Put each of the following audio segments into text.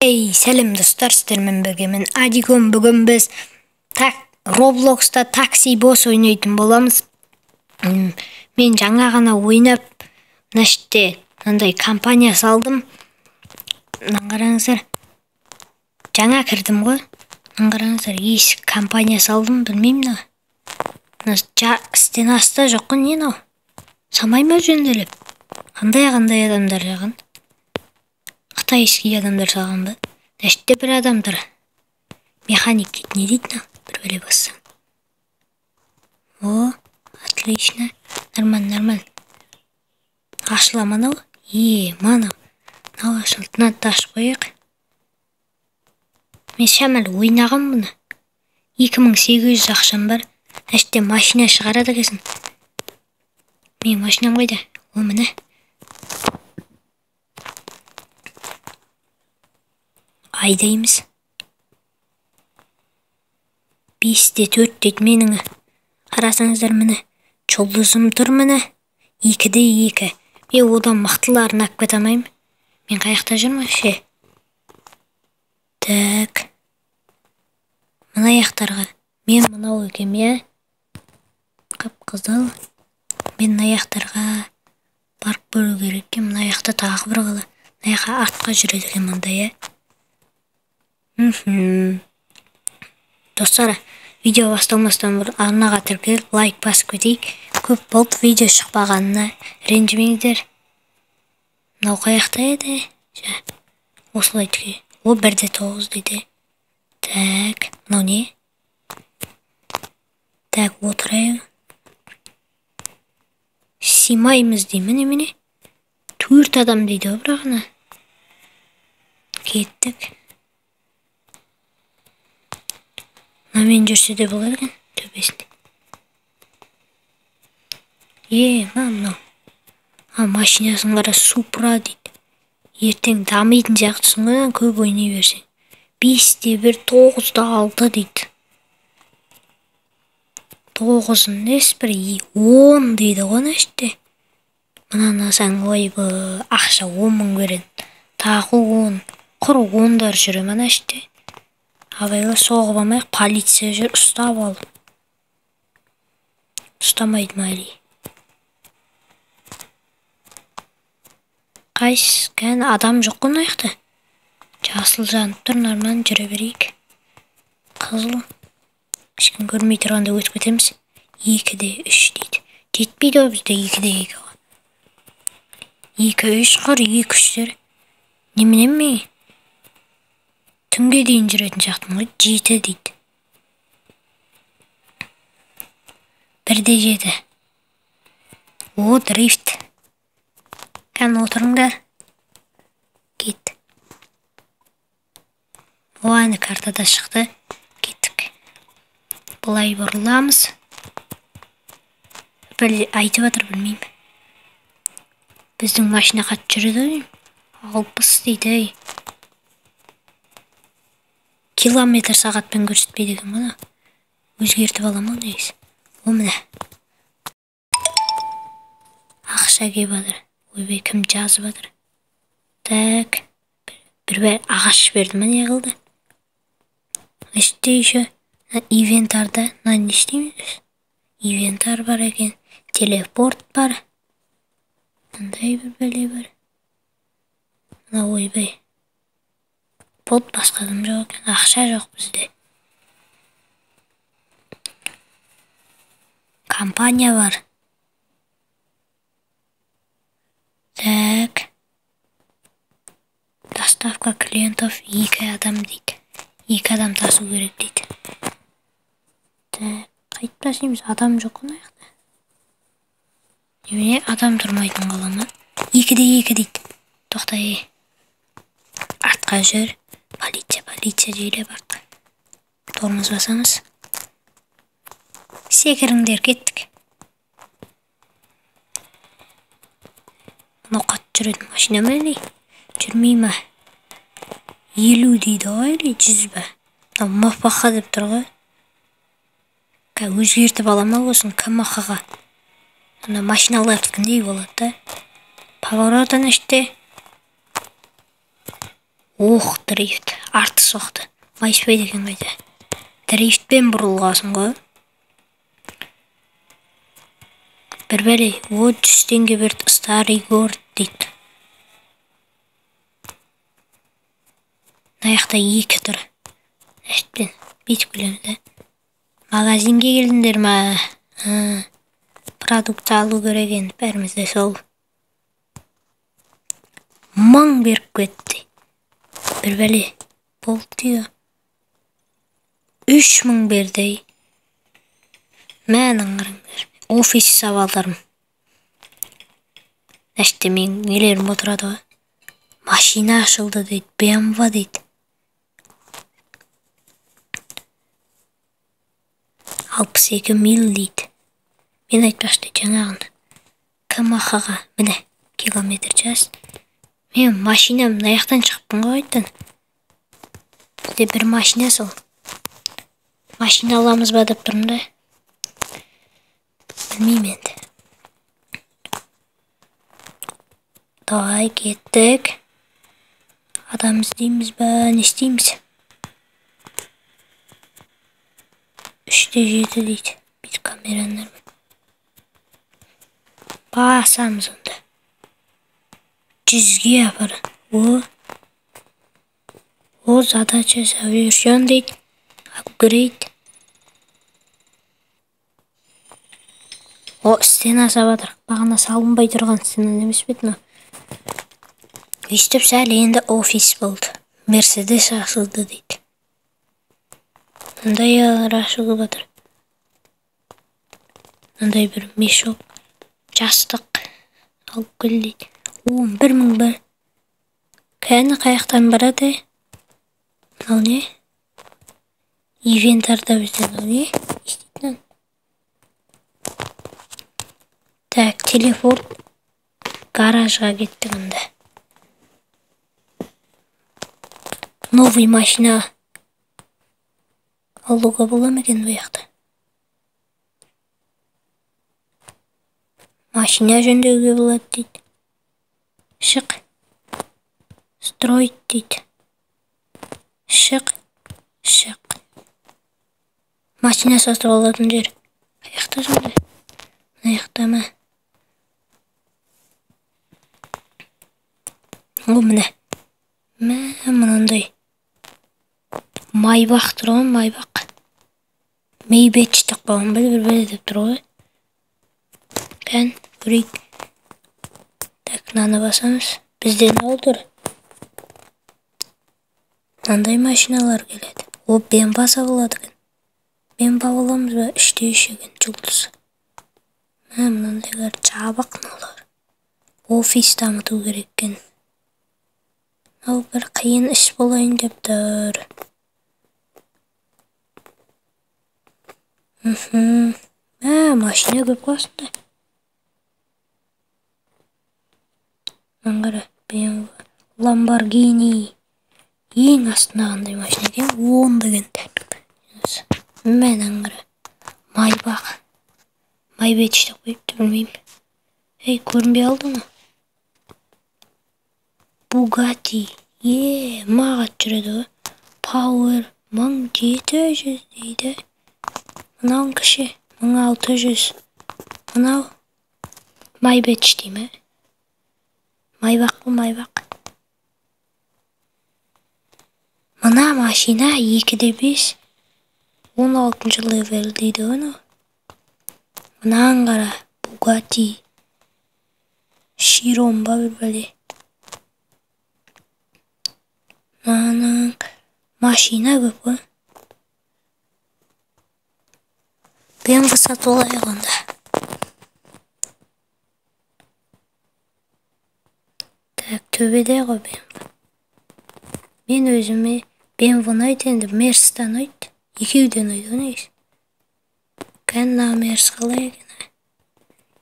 Ей, сәлем достар, сіздермен бірге мен Адикон. Бүгін біз Roblox'та такси босс ойнайтын боламыз. Мен жаңа ғана ойнап, мына жерде мынандай компания салдым. Мынаны қараңыздар. Жаңа кірдім ғой. Мынаны қараңыздар, есік компания салдым, білмеймін мына. Мына стенасы да жоқ қой, не мынау? Салмай ма жөнделіп? Қандай-қандай адамдар жаған? Қытайский адамдар салған ба? Мына жерде бір адам тұр. Механик дейді, не дейді мынау? Бір бөле бассаң. О, отлично. Нормально, нормально. Ашыла ма мынау? Е, мынау. Мынау ашылды. Мынаны да ашып қояйық. Мен шамалы ойнағам бұны. 2800 ақшам бар. Мына жерде машина шығарады екенсің. Менің машинам қайда? О, міне. Айдаймыз. 5-4 дейді менің. Қарасаңыздар, міне. Жұлдызым тұр, міне. 2-2. Мен одан мықтыларын алып кете алмаймын. Мен қаяқта жүрмін вообще? Так. Мына аяқтарға. Мен мынау екем, иә? Қып-қызыл. Мен мына аяқтарға барып көру керек екен. Мына аяқта тағы бір қала. Мына жаққа артқа жүреді екен мындай, иә? Достар, видео басталмастан бұрын арнаға тіркеліп, лайк басып кетейік. Көп болды видео шықпағанына ренжімеңіздер. Мынау қаяқта еді? Осылай түге. О, 1-9 дейді. Так, мынау не? Так, отырайық. Сыймаймыз деймін, немене? 4 адам дейді ғой, бірақ ана. Кеттік. Мынамен жүрсе де болады екен, төбесінде. Е, мынау. А, машинасын қара, Супра дейді. Ертең дамитын сияқтысың ғой, көп ойнай берсең. 5-1, 9-6 дейді. 9 несі бір, 10 дейді ғой мына жерде. Мынаны алсаң, ойбай, ақша 10 мың береді. Тағы 10, құр 10-дар жүре мына жерде. Абайла соғып алмайық, полиция жүр, ұстап алып. Ұстамайды ма әлі? Қайсы, кәні адам жоқ қой мына жақта. Жасыл жанып тұр, нормально жүре берейік. Қызыл. Ешкім көрмей тұрғанда өтіп кетеміз. 2-3 дейді. Жетпейді ғой бізде 2-2 ғой. 2-3 құр, 2-3-тер. Немене ме? Түнге дейін жүретін сияқтымын ғой. 7 дейді. 1-7. О, дрифт. Кәне отырыңдар. Кет. О, әне картада шықты. Кеттік. Былай бұрыламыз. Бір айтып жатыр, білмеймін. Біздің машина қатты жүреді ғой. 60 дейді. Километр сағатпен көрсетпейді екен ғой. Өзгертіп аламын ғой негізі. О, міне. Ақша келіп жатыр. Ойбай, кім жазып жатыр? Так. Бір ағаш берді ме, не қылды? Іште еще инвентарда мына не істейміз? Инвентар бар екен, телепорт бар. Мындай бір бәле бар. Мына ойбай. Бот басқа дым жоқ екен, ақша жоқ бізде. Компания бар. Так. Доставка клиентов 2 адам дейді. 2 адам тасу керек дейді. Так, қайтып тасимыз, адам жоқ қой мына жақта. Немене, адам тұрмайтын қала ма? 2-2 дейді. Тоқта, ей. Артқа жүр. Полиция, полиция жайлап артқа. Тормоз басамыз. Секіріңдер, кеттік. Мынау қатты жүретін машина ма әлі? Жүрмей ма? 50 дейді ғой, әлі 100 ба? Мынау МПХ деп тұр ғой. Өзгертіп ала ма осыны КМХ-ға? Ана машиналардікіндей болады да. Поворот ана іште. Ох, дрифт. Арты соқты. Майыспайды екен қайта. Дрифтпен бұрылғасын ғой. Бір бәле, о 100 теңге берді, старый город дейді. Мына жақта 2 тұр. Әштпен бүйтіп келеміз да. Магазинге келдіңдер ма? Продукт алу керек енді, бәрімізде сол. 1000 беріп кетті. Бір бәле болды дейді. 3000 берді. Мәнін қараңдар. Офис сабалдарым. Әште мен нелерім отырады ғой. Машина ашылды дейді, BMW дейді. 62 мил дейді. Мен айтпақшы жаңағын КМХ-ға міне километр час. Мен машинам мына жақтан шығыппын ғой қайтадан. Бізде бір машина сол. Машина аламыз ба деп тұрмын да. Білмеймін енді. Давай кеттік. Адам іздейміз ба, не істейміз? 3-7 дейді. Бүйтіп камераның басамыз онда. 100-ге апар. О, задача завершен дейді. Апгрейд. О, стена сап жатыр. Бағана салынбай тұрған стена емес пе еді мынау? Өйстіп сәл енді офис болды. Мерседес ашылды дейді. Мындай ашылып жатыр. Мындай бір мешок, жастық алып кел дейді. 11 000 бір. Кәні қаяқтан барады? Мынау не? Инвентарда бізде мынау не? Не істейді мынаны? Так, телепорт гаражға кеттік онда. Новый машина алуға бола ма екен бұл жақта? Машина жөндеуге болады дейді. Шық. Строить дейді. Шық. Шық. Машина сатып алатын жер. Қаяқта сонда? Мына жақта ма? О, міне. Мә, мынандай. Майбақ тұр ғой, Майбақ. Мейбеч деп қойған ба, бір бәле деп тұр ғой. Кән, көрейік. Так, мынаны басамыз. Бізде не тұр? Мынандай машиналар келеді. О, BMW сатылады екен. BMW аламыз ба? 3-3 екен жұлдыз. Мә, мынандайлар жабық мыналар. Офис дамыту керек екен. Мынау бір қиын іс болайын деп тұр. Мә, машина көп қой осында. Мынаны қара, BMW, Lamborghini. Ең астында қандай машина екен? 10 деген. Мә, мынаны қара. Майбақ. Майбеч деп қойыпты, білмеймін. Ей, көрінбей қалды ма? Бугатти. Е, мағат жүреді ғой. Power 1700 дейді. Мынау кіші 1600. Мынау Майбеч дей ме? Майбақ қой, Майбақ. Мына машина 2-5. 16 левел дейді ғой мынау. Мынаны қара, Бугатти. Широн ба бір бәле. Мынаның машина көп қой. BMW сатып алайық онда. Так, төбеде ғой BMW. Мен өзіме BMW ұнайды енді, Мерс та ұнайды. Екеуі де ұнайды ғой негізі. Кәні мына Мерс қалай екен?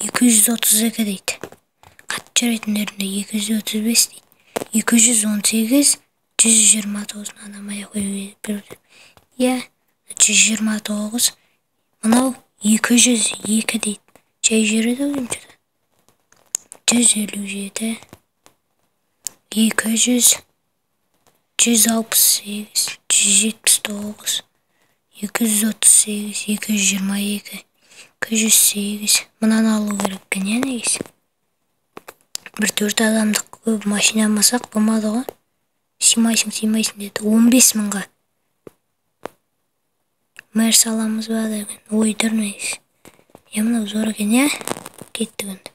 232 дейді. Қатты жүретіндерінде 235 дейді. 218, 129 мынаны ақ қою. Иә, 129. Мынау 202 дейді. Жай жүреді ау деймін что-то. 157, 200. 168, 179, 238, 222, 208. Мынаны алу керек екен, иә, негізі. Бір 4 адамдық көп машина алмасақ болмады ғой. Сыймайсың, сыймайсың деді. 15 мыңға. Мерс аламыз ба деген ой тұр негізі. Е, мынау зор екен, иә? Кеттік енді.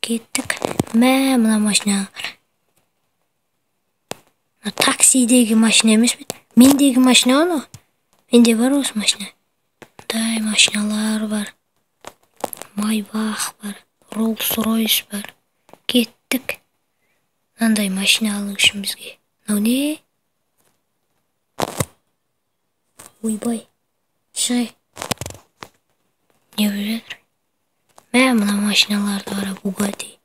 Кеттік. Мә, мына машинаны қара. Мына таксидегі машина емес пе? Мендегі машина ғой мынау. Менде бар осы машина. Мындай машиналар бар. Майбах бар. Роллс-Ройс бар. Кеттік. Мынандай машина алу үшін бізге. Мынау не? Ойбай. Шай. Не болып жатыр? Мә, мына машиналарды қара, Бугатти.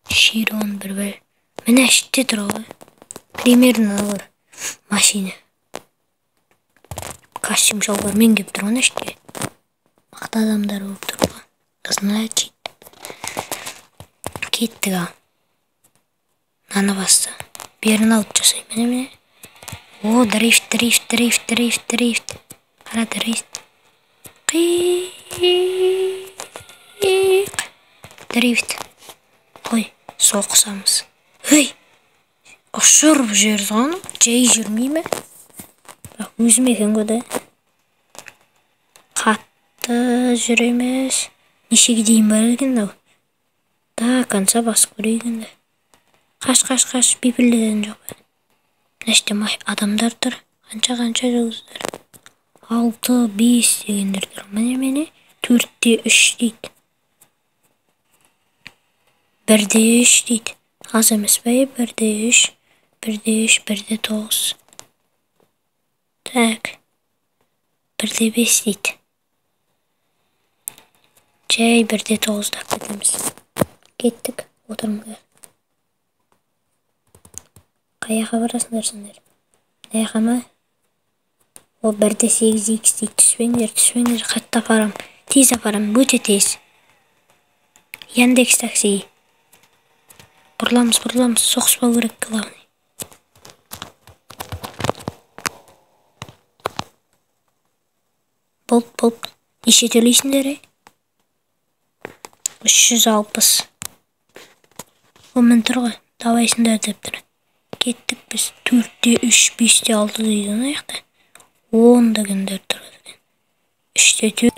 Широн бір бір. Міне іште тұр ғой. Примерно бар машина. Костюм шалбармен келіп тұр ғой іште. Мықты адамдар болып тұр ғой. Значит, кеттік ал. Мынаны басты. Бернаут жасаймын, міне, міне. О, дрифт, дрифт, дрифт, дрифт, дрифт. Қара дрифт. Қиық. Дрифт. Қой, соқсамыз. Ей! Ұшырып жіберді ғой оны. Жай жүрмей ме? Бірақ өзім екен ғой да. Қатты жүре емес. Нешеге дейін бар екен мынау? До конца басып көрейік енді. Қаш, қаш, қаш, бипілдеген жоқ па? Мына жерде адамдар тұр. Қанша-қанша жұлдыздар. 6, 5 дегендер тұр. Міне, міне, 4-те 3 дейді. 1-де 3 дейді. Аз емес пе? 1-де 3, 1-де 3, 1-де 9. Так. 1-де 5 дейді. Жай 1-де 9-дап кетеміз. Кеттік, отырмыз. Қаяққа барасыңдар сендер? Мына жаққа ма? О, 1-де 8 икс дейді. Түспеңдер, түспеңдер, қатты апарам. Тез апарам, өте тез. Яндекс такси. Бұрыламыз, бұрыламыз, соқыспау керек, главный. Болды, болды. Неше төлейсіңдер, ей? 360. О, міне тұр ғой. Давайсыңдар деп тұр. Кеттік біз. 4-те 3, 5-те 6 дейді ана жақта. 10 дегендер тұрады екен. 3-те 4.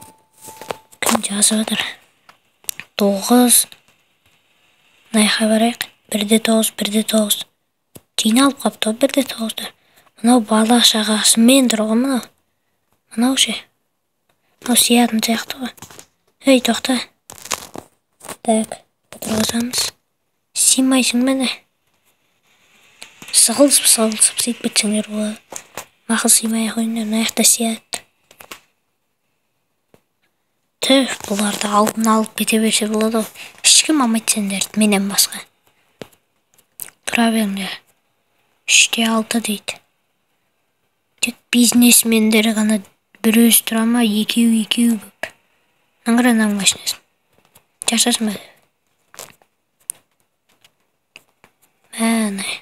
Кім жазып жатыр? 9. Мына жаққа барайық. 1-де 9, 1-де 9. Жиналып қапты ғой 1-де 9-дар. Мынау бала шағасымен тұр ғой мынау. Мынау ше. Мынау сиятын сияқты ғой. Ей, тоқта. Так, отырғызамыз. Сыймайсың міне. Сығылысып, сығылысып сыйып кетсеңдер болады. Мақұл, сыймай ақ қойыңдар, мына жақта сияды. Түф, бұларды алдын алып кете берсе болады ғой. Ешкім алмайды сендерді, менен басқа. Тұра беріңдер. 3-те 6 дейді. Тек бизнесмендер ғана бір өзі тұра ма, екеу екеу болып. Мынаны қара, мынаның машинасын. Жасасын ба? Міне.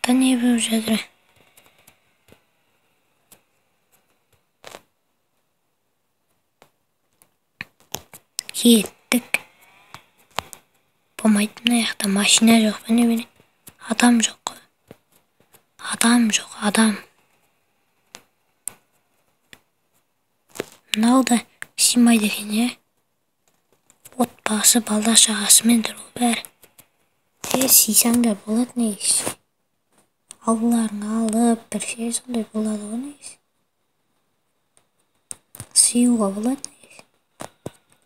Та не болып жатыр? Кеттік. Болмайды, мына жақта машина жоқ па немене? Адам жоқ қой. Адам жоқ, адам. Мынау да сыймайды екен, иә? Отбасы, бала шағасымен тұр ғой бәрі. Е, сыйсаң да болады негізі. Алларың алып, бір ше сондай болады ғой негізі. Сыюға болады негізі.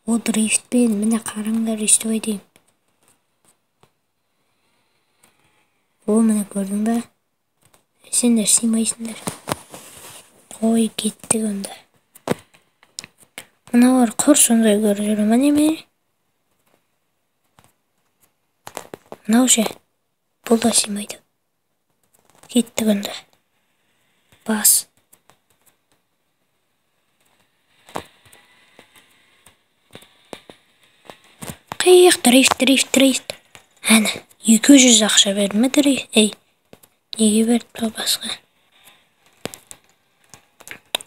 О, дрифтпен, міне қараңдар, өйстіп айтайын. О, міне көрдің бе? Сендер сыймайсыңдар. Қой, кеттік онда. Мыналар құр сондай көріп жүр ма немене? Мынау ше, бұл да сыймайды. Кеттік онда. Бас. Қиық, дрифт, дрифт, дрифт. Әне, 200 ақша берді ме дірей? Ей, неге берді басқа?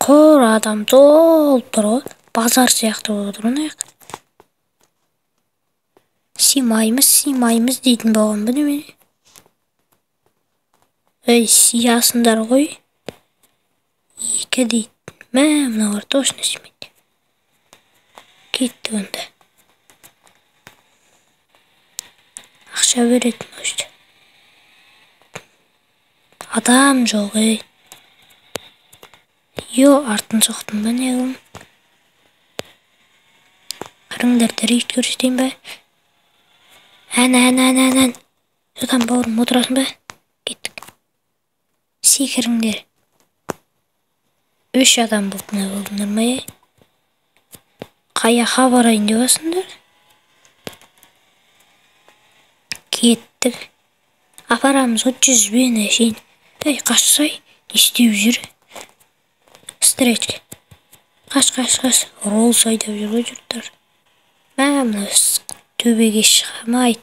Құр адам толып тұр ғой. Базар сияқты болып отыр ғой. Сыймаймыз, сыймаймыз дейтін болған ба немене? Ей, сиясыңдар ғой. 2 дейді. Мә, мыналар точно сыймайды. Кетті онда. Ақша береді, может. Адам жоқ, ей. Йо, артын соқтым ба не қылдым? Қараңдар, дрифт көрсетейін ба? Ән, ән, ән, ән, ән. Содан бауырым, отырасың ба? Кеттік. Секіріңдер. 3 адам болып не болдыңдар ма, ей? Қаяққа барайын деп асыңдар? Кеттік. Апарамыз ғой 100-бен әшейін. Ей, қашсай, не істеп жүр? Встречка. Қаш, қаш, қаш. Роллс айдап жүр ғой жұрттар. Мә, мына төбеге шығамайды.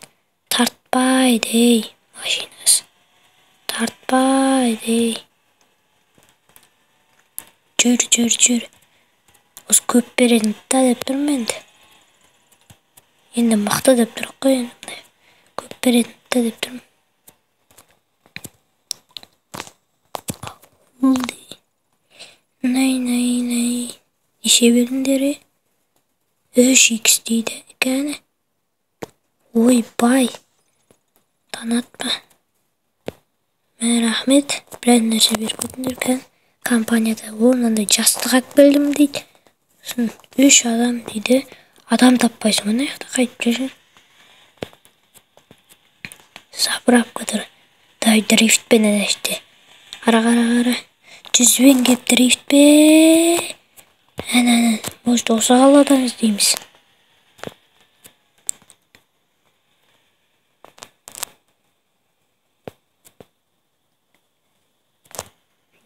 Тартпайды, ей, машинасы. Тартпайды, ей. Жүр, жүр, жүр. Осы көп беретін да деп тұрмын енді. Енді мықты деп тұрық қой енді. Көп беретін да деп тұрмын. Най, най, най. Неше бердіңдер, е? 3x дейді. Кәне. Ой, бай. Танатпа. Мә, рахмет. Біраз нәрсе беріп кетіңдер, кәне. Компанияда о, мынандай жастық алып келдім дейді. Сосын 3 адам дейді. Адам таппайсың, мына жақта қайтып жүрсің. Заправка тұр. Дай дрифтпен ана іште. Қара, қара, қара. 100-бен кеп дрифтпен. Ән, ән, ән. Может, осы қаладан іздейміз.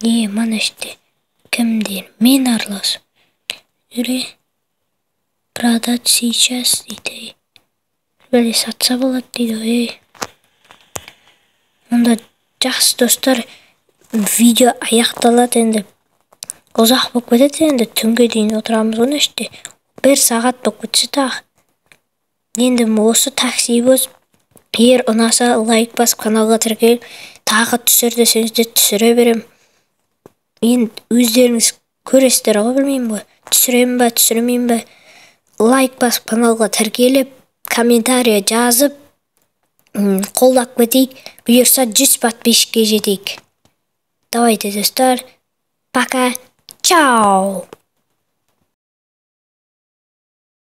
Не, мына іште кімдер мен араласып жүре. Продать сейчас дейді. Бәле сатса болады дейді ғой. Онда жақсы достар, видео аяқталады енді. Ұзақ болып кетеді енді, түнге дейін отырамыз ғой іште. 1 сағат болып кетсе тағы. Енді осы такси бос, егер ұнаса лайк басып каналға тіркеліп, тағы түсір десеңіздер түсіре беремін. Енді өздеріңіз көресіздер ғой, білмеймін ғой. Түсіремін ба, түсірмеймін ба. Лайк басып каналға тіркеліп, комментария жазып, қолдап кетейік. Бұйырса 100 подписчикке жетейік. Давайте, достар, пока, чао.